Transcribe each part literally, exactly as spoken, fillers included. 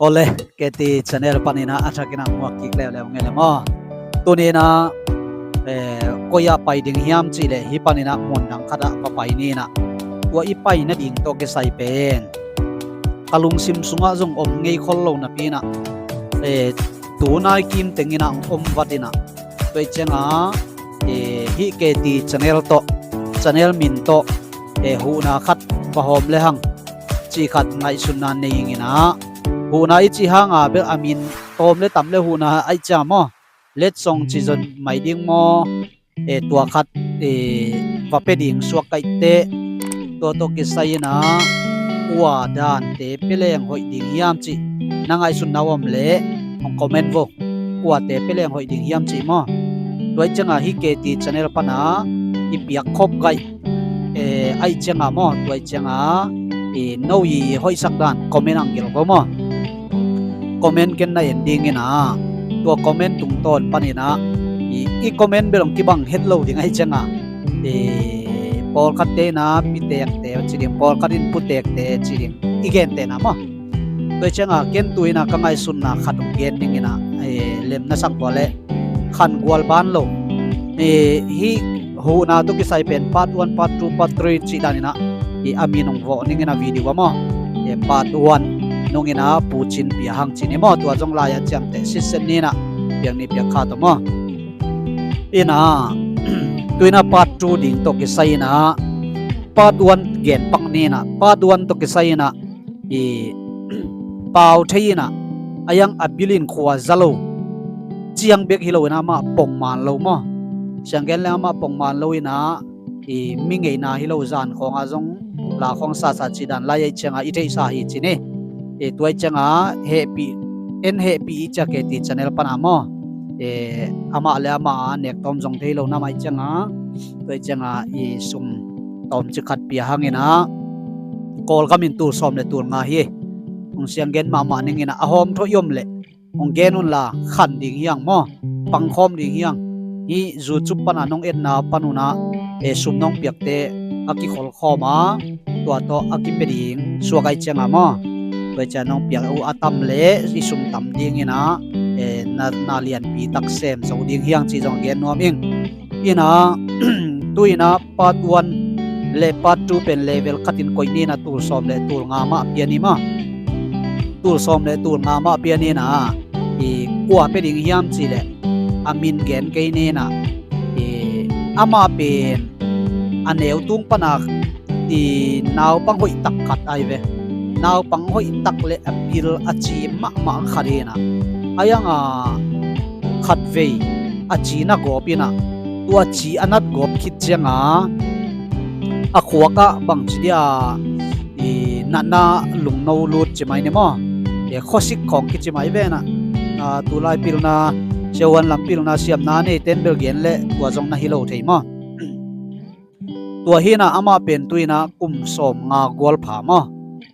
Ole, K T channel panin ah a thakin ah muak kik leuleu ngei le maw. Tuni in ah, eh, koi ah pai ding hiam cih leh hih panin ah mun dang khat ah va pai ni in ah. Tua i pai nading tawh kisai pen ka lungsim sungah zong om ngei khol lo napi in ah, eh, tu nai kim teng in ah om vat in ah. Tua ciangah, eh, hih K T channel tawh, channel min tawh, eh, huhna khat va hawm le hang cih khat ngaihsutna nei ing in ah. Huhna i cih hang a bel a min tawm le tam le huhna ahih ciang maw, letsong ci zong mai ding maw, eh, tua khat, eh, va pia ding suak ka hih teh, tua tawh kisai in ah kua dante pia leng hoih ding hiam cih na ngaihsutna om leh hong comment vo. Kuate pia leng hoih ding hiam cih maw. Tua ahih ciangah hih K T channel pan ah i piak khop gaih, eh, ahih ciangah maw, tua ahih ciangah i no i hoihsak dan comment ah gelh vo maw. Comment ken na en ding in ah, tua comment tungtawn panin ah i, i comment bel hong kibang het lo ding ahih ciangah, i pawlkhatte in ah pitekte ci ding, pawlkhat in putekte ci ding, i gentehna maw. Tua ciangah ken tu in ah ka ngaihsutna khat hong gen ning in ah, eh, lem na sak vua leh khan gual ban lo. Eh, hih huhna tawh kisai pen part one, part two, part three cih dan in ah, i a min hong vawh ning in ah video ah maw. Eh, part one nung in ah Pu Cin Pia hang ci ni maw, tua zong lai ah ciamteh sitset ni in ah piak ni piak kha tawh maw. In ah, tu in ah part two ding tawh kisai in ah, part one gen pak ni in ah, part one tawh kisai in ah, i pau thei in ah, a yang a bil in khua za lo ciang bek hi lo in ah amah pongman lo maw. Siang gen leng amah pongman lo in ah, i mi ngeina hi lo zan khawngah zong la khawng sasa cih dan lai ahih ciangah i theihsa hi ci ni. I tua ahih ciangah hehpih, en hehpih i ci a K T channel pan ah maw. I amah le amah a nek tawm zong thei lo na mah ahih ciangah, tua ahih ciangah i sum tawmcik khat pia hang in ah Kawlgam in tul sawm le tul nga hi. Hong siang gen mahmah ning in ah a hawm thawh i om leh hong gen un la khan ding hi hang maw, pangkhawm ding hi hang. Hih YouTube pan ah nong etna pan un ah, eh, sum nong piakte a kikholkhawm a, tua tawh a kipia ding suak ahih ciangah maw. Tua ciang nong piak uh a tam leh i sum tam ding in ah, eh, na, na lianpi tak sem zo ding hi hang cih zong gen nuam ing. In ah, tu in ah part one le part two pen level khat in koih ni in ah tul sawm le tul nga mah pia ni maw. Tul sawm le tul nga mah pia ni in ah, i kua pia ding hiam cih leh a min gen kei ni in ah, i amah pen a neu tung pan ah i naupang hoih tak khat ahi ve. Naupang hoih tak le a bil a ci mahmah khat hi in ah, a yang a khatvei a ci na gawp in ah, tua ci a nat gawp khit ciangah a khuak ah bangci dia i natna lungno lut ci mai ni maw. E, khuasik khawng kici mai ve in ah, a, tulai pilna, siahuan lam pilna siamna neite in bel gen leh tua zong na hi lo thei maw. Tua hi in ah amah pen tu in ah kum sawm nga gual pha maw.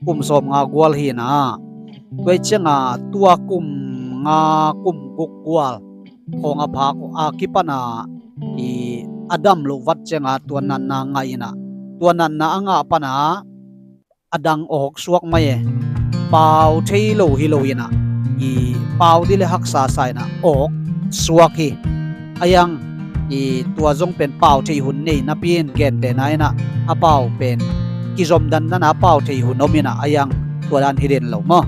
Kum sawm nga gual hi in ah, tua ahih ciangah tua kum nga, kum guk gual khawng a phak a kipan ah i a dam loh vat ciangah tua natna ngah in ah, tua natna a ngah pan ah a dang awk suak mai e. Pau thei lo hi lo in ah, i pau dih le haksa sa in ah awk suak hi. A yang i tua zong pen pau thei hun nei napi in gentehna in ah a pau pen kizom dandan a pau thei hun om in ah, a yang tua dan hi den lo maw.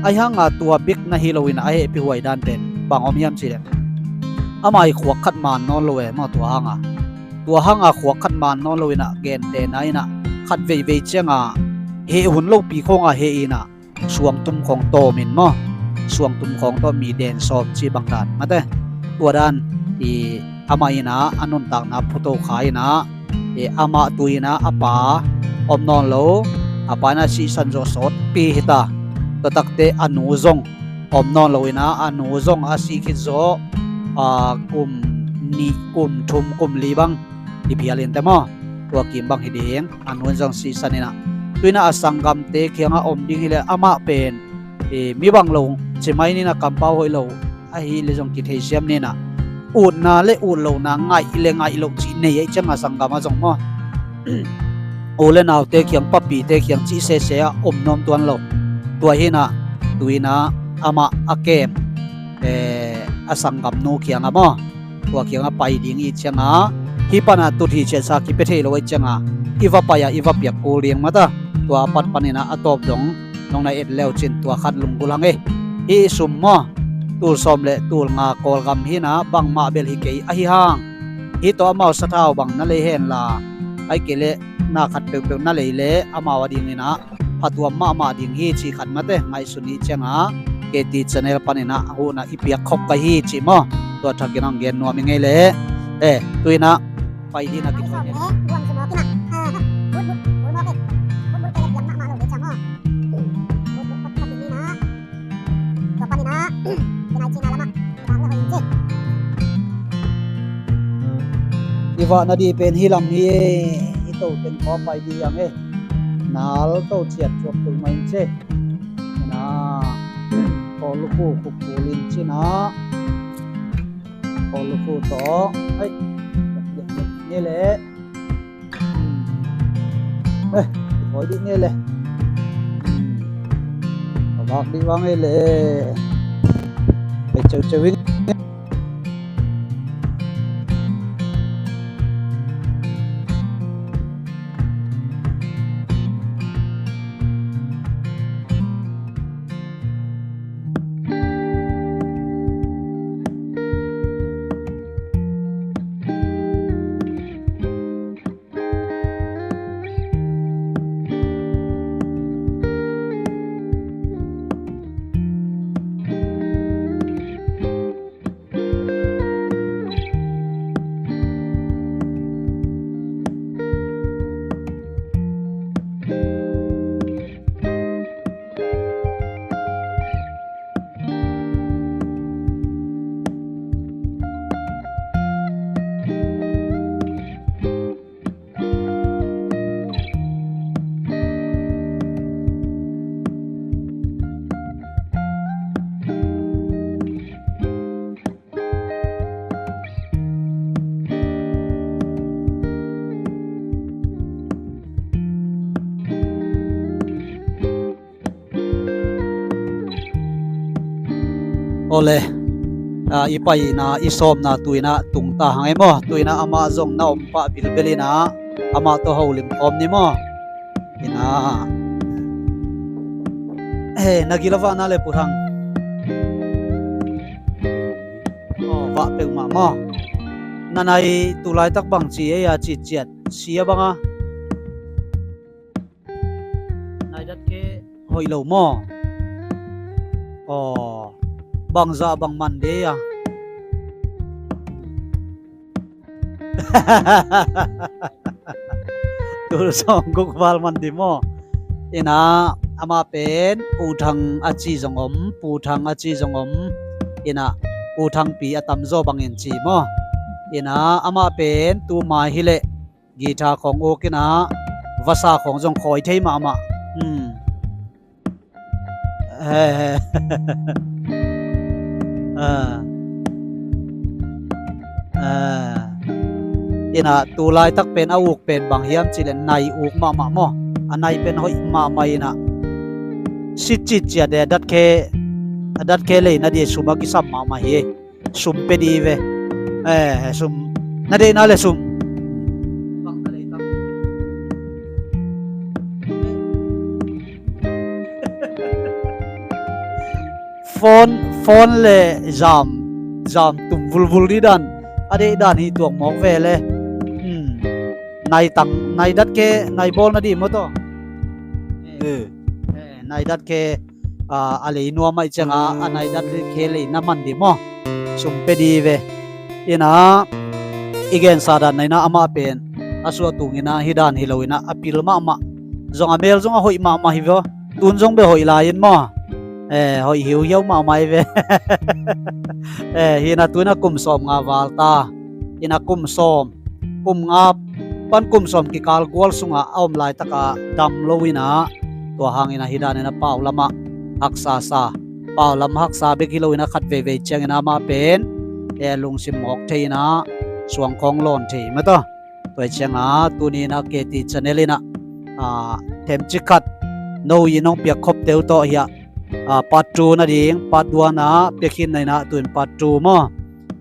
A yang a tua bek na hi lo in ah a hehpihhuai dan pen bang om hiam cih leh, amah i khuak khat man nawn lo e maw tua hang a. Tua hang a khuak khat man nawn lo in ah gentehna in ah khat veivei ciangah heh hun lopi khawng a heh in ah suangtum khawng tawm in maw. Suangtum khawng tawm mi den sawm cih bang dan mate. Tua dan i amah in ah a nuntakna phuto kha in ah, i amah tu in ah a pa om nawn lo, a pa in ah sihsan zawh sawtpi hi ta. Tua tak teh a nu zong om nawn lo in ah a nu zong a sih khit zawh, a, kum nih, kum thum, kum li bang i phial in teh maw. Tua kim bang hi ding, a nu in zong sihsan in ah. Tu in ah a sanggamte kiangah om ding hi leh amah pen, e, mi bang lo ci mai ni in ah, kampau hoih lo ahih leh zong kitheisiam ni in ah. Utna le ut lohna, ngaih le ngaih loh cih nei ahih ciangah sanggam ah zong maw. u le naute kiang, papite kiang cih sese ah om nuam tuan lo. Tua hi-in ah tu-in ah amah a kem, eh, a sanggamnu kiangah maw, tua kiangah pai ding i hih ciangah, hih panah tutphah ciatsa kipia thei lo ahih ciangah i va pai-ah i va piak kul ding mata. Tua a pan panin ah a tawp dong nong na et le uh cin tua khat lunggulh hang e. Hih i sum maw, tul sawm le tul nga Kawlgam hi-in ah bangmah bel hi kei, ahi hang hih tawh amau sathau bang na lei hen la, ahih kei leh na khat peuhpeuh na lei leh amau adingin ah phatuam mahmah ding hi cih khat mate ngaihsun i hih ciangah, K T Channel panin ah huhna i piak khop ka hi cih maw, tua thakin hong gen nuam ing ei leh. Eh, tu-in ah pai ding ah kithawi ni. Tua panin ah, i nai cina lamah i vak le hoih in ci. I vak nadih pen hih lam hi e. I to teng khawng pai dih hang e. Nal to ciat cuak tul mai in ci. Ina, kawl lukhu khuk kul in ci-in ah, kawl lukhu tawh, hei, ni le. Hmm. Eh, kithawi dih ni le. Hmm. A vak dih vang ei le. Hei, ceuceu in. Awle, ah, i paina, i sawmna tu-in ah tungta hang ei maw. Tu-in ah amah zong na om pah bilbel in ah amah tawh holim khawm ni maw. Ina. He, na gil a vahna le Pu Thang. Aw, vah peuhmah maw. Na nai tu laitak bang ci ei a citciat, sia bang a. Nai dat khe hoih lo maw. Aw, bangzah bang man de a. Tul sawmguk val man di maw. Ina, amah pen U Thang a ci zong om, Pu Thang a ci zong om. Ina, U Thang pi a tamzaw bangin ci maw. Ina, amah pen tu mai hileh guitar khawng uk ina, vasa khawng zong khawi thei mahmah. Hmm. He, he. Ah. Ah. Ina, tu laitak pen a uk pen bang hiam cihleh nai uk mahmah maw. A nai pen hoih mahmah ina. Sitcitciat e, dat khe, a dat khe lei na di sum a kisam mahmah hi. Sum pe di ve. Eh, sum. Na deihna le sum. Phone, phone le zam, zam tum vulvul di dan. A deih dan hi tuak mawk ve le. Hmm. Nai tang, nai dat khe, nai bawl na di maw taw. Eh. Eh, nai dat khe. A, a lei nuam ahih ciangin a nai dat khe lei na man di maw. Sum pe di ve. Ina, i gensa dan na ina amah pen a suah tung ina hi dan hi lo ina a pil mahmah. Zong a mel zong a hoih mahmah hi ve. Tun zong bel hoih lai in maw. Eh, hoih hiuhiau mahmah hi ve. Eh, hi ina tu ina kum sawm nga val ta. Ina kum sawm. Kum nga pan kum sawm kikal gual sungah a om laitaka dam lo ina, tua hangin a hi dan ina pau lamah haksa sa. Pau lam haksa bek hi lo ina khat veivei ciangin amah pen, eh, lungsim mawk thei ina suang khawng lawn thei mata. Tua hi cianga tuni ina K T channel ina a, themcik khat no in hong piak khop teu tawh hiah, a, part two nading, part one ah pia khin na in ah tu in part two maw.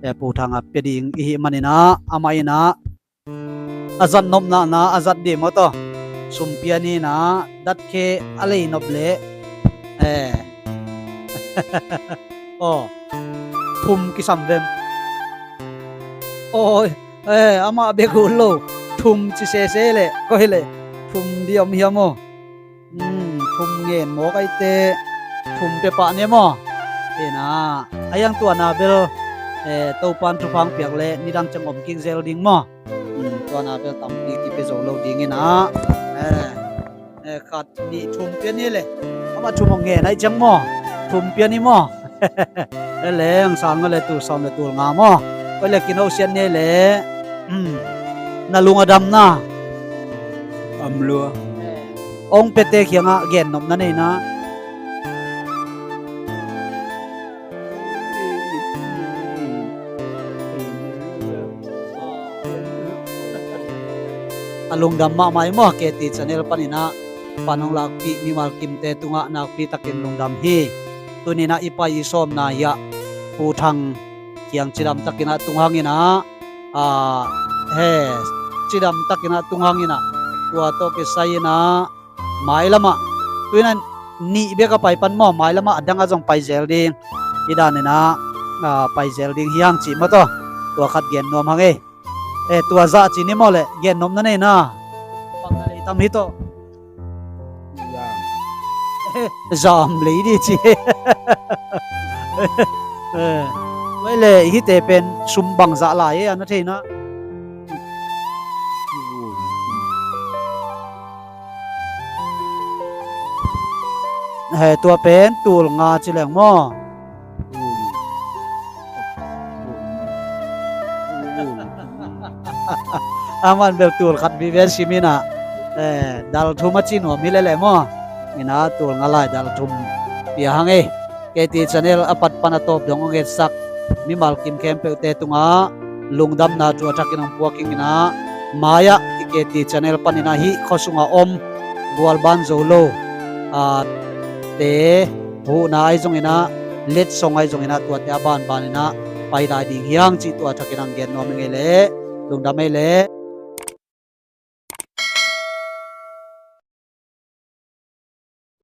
E, Pu Thang a pia ding i hih man in ah, amah in ah a zat nopna na a zat ding maw taw. Sum pia ni in ah dat khe a lei nop leh, e, aw, thum kisam vem. Aw, e, amah bek uh lo. Thum ci sese leh koi leh thum ding om hiam aw? Hmm, thum ngen mawk aite, thum pia pah ni maw? E, na, a hiang tua na bel, e, Topan thupha hong piak leh nidang ciang om kik zel ding maw? Hmm, tua na bel tampi kipia zo lo ding in ah, e, e, khat, nih, thum pia ni leh. Amah thum hong ngen ahih ciang maw? Thum pia ni maw? E leng, sang a leh tul sawm leh tul nga maw? Koi leh kinosiat ni leh, hmm, na lung a dam na? Am lua. Hong piate kiangah gennopna nei na? A lungdam mahmah hi maw, K T channel panin ah pan hong lakpih mimal kimte tungah nakpi takin lungdam hi. Tuni in ah i pai i sawmna hiah Pu Thang kiang cidam takin ah tung hang in ah, a, he, cidam takin ah tung hang in ah, tua tawh kisai in ah mailamah, tu in ah nih bek a pai pan maw, mailamah a dang ah zong pai zel ding, i dan in ah, a, pai zel ding hi hang cih maw taw. Tua khat gen nuam hang ei. E, tua zah ci ni maw leh, gennopna nei na? Bang na lei tam hi taw? Zam. E, zam lei ding ci. E, tua leh hihte pen sum bang zah lai e, a na thei na? He, tua pen tul nga ci leng maw? Aman bel tul khat vive sim in ah, e, dal thum a ci nuam hi lel e maw? In ah tul nga lai dal thum pia hang ei. K T channel a pat pan a tawp dong hong etsak mimal kim khempeuhte tungah lungdamna thu a thakin hong puak ing in ah, mai-ah i K T channel panin ah hih khua sungah om gualban zo lo, a, te, huhna ahi zongin ah, letsong ahi zongin ah, tuate a banban in ah pai lai ding hi hang cih tua thakin hong gen nuam ing ei leh. Lungdam ei leh.